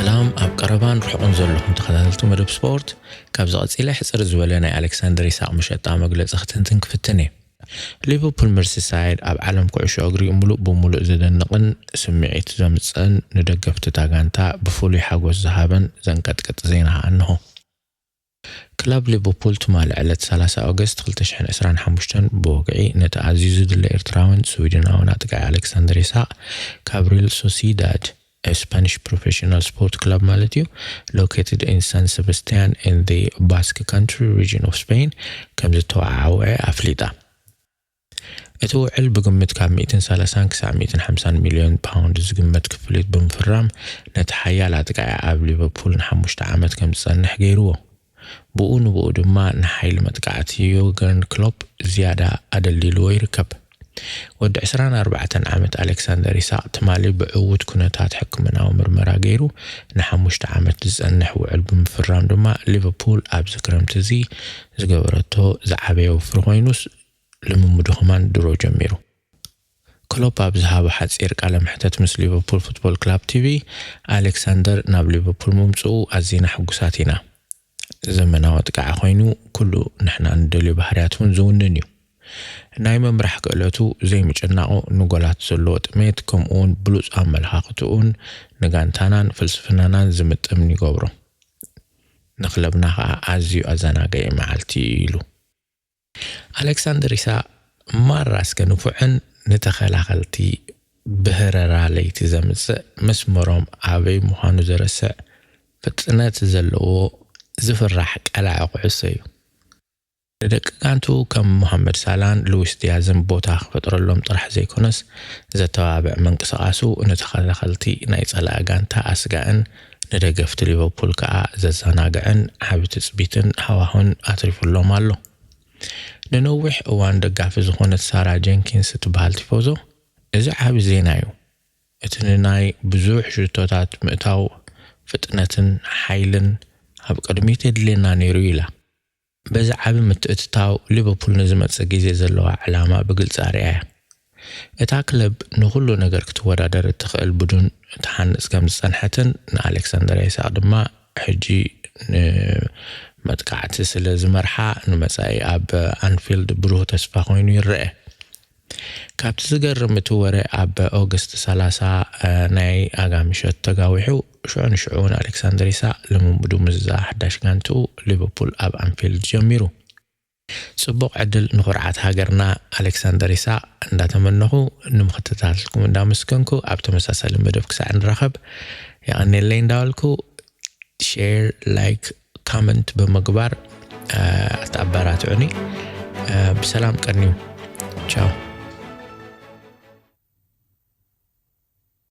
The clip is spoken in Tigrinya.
ሰላም ኣብ ቀረባን ርሑቕን ዘለኹም ተኸታተልቲ መደብ ስፖርት፣ ካብዚ ቀጺለ ሕጽር ዝበለ ናይ ኣሌክሳንደር ይስሐቅ መሸጣ መግለጺ ክትንትን ክፍትን እየ። ሊቨርፑል መርሲሳይድ ኣብ ዓለም ኩዕሾ እግሪ ምሉእ ብምሉእ ዘደንቕን ስምዒት ዘምጽእን ንደገፍቲ እታ ጋንታ ብፍሉይ ሓጎስ ዝሃበን ዘንቀጥቅጥ ዜና ከኣ እንሆ። ክለብ ሊቨርፑል ትማሊ ዕለት ሰላሳ ኦገስት ክልተ ሽሕን ዕስራን ሓሙሽተን ብወግዒ ነቲ ኣዝዩ ዝድለ ኤርትራውን ስዊድናውን ኣጥቃዒ ኣሌክሳንደር ይስሐቅ ካብ ሪል ሶሲዳድ፣ ስፓኒሽ ፕሮፌሽናል ስፖርት ክለብ ማለት እዩ፣ located in San Sebastian in the Basque Country region of Spain ከም ዝተወዓውዐ ኣፍሊጣ። እቲ ውዕል ብግምት ካብ ሚእትን ሰላሳን ክሳዕ ሚእትን ሓምሳን ሚልዮን ፓውንድ ዝግመት ክፍሊት ብምፍራም ነቲ ሓያል ኣጥቃዒ ኣብ ሊቨርፑል ንሓሙሽተ ዓመት ከም ዝጸንሕ ገይርዎ። ብኡ ንብኡ ድማ ንሓይሊ መጥቃዕቲ ዮርገን ክሎፕ ዝያዳ ኣደልዲልዎ ይርከብ። ወዲ ዕስራን ኣርባዕተን ዓመት ኣሌክሳንደር ይስሐቅ ትማሊ ብዕዉት ኩነታት ሕክምናዊ ምርመራ ገይሩ ንሓሙሽተ ዓመት ዝጸንሕ ውዕል ብምፍራም ድማ ሊቨርፑል ኣብዚ ክረምቲ እዚ ዝገበረቶ ዝዓበየ ወፍሪ ኮይኑስ ልምምዱ ከማን ድሮ ጀሚሩ። ክሎፕ ኣብ ዝሃቦ ሓጺር ቃለ መሕተት ምስ ሊቨርፑል ፉትቦል ክላብ ቲቪ ኣሌክሳንደር ናብ ሊቨርፑል ምምጽኡ ኣዚና ሕጉሳት ኢና። ዘመናዊ ኣጥቃዒ ኮይኑ ኩሉ ንሕና ንደልዮ ባህርያት እውን ዝውንን እዩ። ናይ ምምራሕ ክእለቱ ዘይምጭናቑ፣ ንጎላት ዘለዎ ጥሜት ከምኡ እውን ብሉጽ ኣመለኻኽትኡን ንጋንታናን ፍልስፍናናን ዝምጥምን ይገብሮ። ንክለብና ከኣ ኣዝዩ ኣዘናጋዒ መዓልቲ እዩ ኢሉ። ኣሌክሳንደር ይስሐቅ ማራ እስከ ንፉዕን ንተኸላኸልቲ ብህረራ ለይቲ ዘምጽእ መስመሮም ኣበይ ምዃኑ ዘረስዕ ፍጥነት ዘለዎ ዝፍራሕ ቀላዒ ኩዕሶ እዩ። ንደቂ ጋንቱ ከም ሞሃመድ ሳላን ሉዊስ ዲያዝን ቦታ ክፈጥረሎም ጥራሕ ዘይኮነስ ዘተባብዕ ምንቅስቓሱ ንተኸላኸልቲ ናይ ጸላኢ ጋንታ ኣስጋእን ንደገፍቲ ሊቨርፑል ከኣ ዘዘናግዕን ዓቢ ትጽቢትን ሃዋሁን ኣትሪፉሎም ኣሎ። ንነዊሕ እዋን ደጋፊ ዝኾነት ሳራ ጀንኪንስ እትበሃል ቲፎዞ፣ "እዚ ዓቢ ዜና እዩ። እቲ ንናይ ብዙሕ ሽቶታት ምእታው ፍጥነትን ሓይልን ኣብ ቅድሚት የድልየና ነይሩ" ኢላ። በዚ ዓቢ ምትእትታው ሊቨርፑል ንዝመጽእ ግዜ ዘለዋ ዕላማ ብግልጺ ኣርእያ እያ። እታ ክለብ ንኹሉ ነገር ክትወዳደር እትኽእል ቡድን ትሃንጽ ከም ዝጸንሐትን ንኣሌክሳንደር ይስሐቅ ድማ ሕጂ ንመጥቃዕቲ ስለ ዝመርሓ ንመጻኢ ኣብ ኣንፊልድ ብሩህ ተስፋ ኮይኑ ይረአ። ካብቲ ዝገርም እቲ ወረ ኣብ ኦገስት ሰላሳ ናይ ኣጋ ምሸት ተጋዊሑ ሽዑ ንሽዑ እውን ኣሌክሳንደር ይስሐቅ ልምምዱ ምስዛ ሓዳሽ ጋንትኡ ሊቨርፑል ኣብ ኣንፊልድ ጀሚሩ። ጽቡቕ ዕድል ንኹርዓት ሃገርና ኣሌክሳንደር ይስሐቅ እንዳተመነኹ ንምክትታልኩም እንዳመስገንኩ ኣብ ተመሳሳሊ መደብ ክሳዕ ንራኸብ የቐንየለይ እንዳበልኩ ሼር፣ ላይክ፣ ካመንት ብምግባር ኣተኣባራትዑኒ። ብሰላም ቀንዩ። ቻው።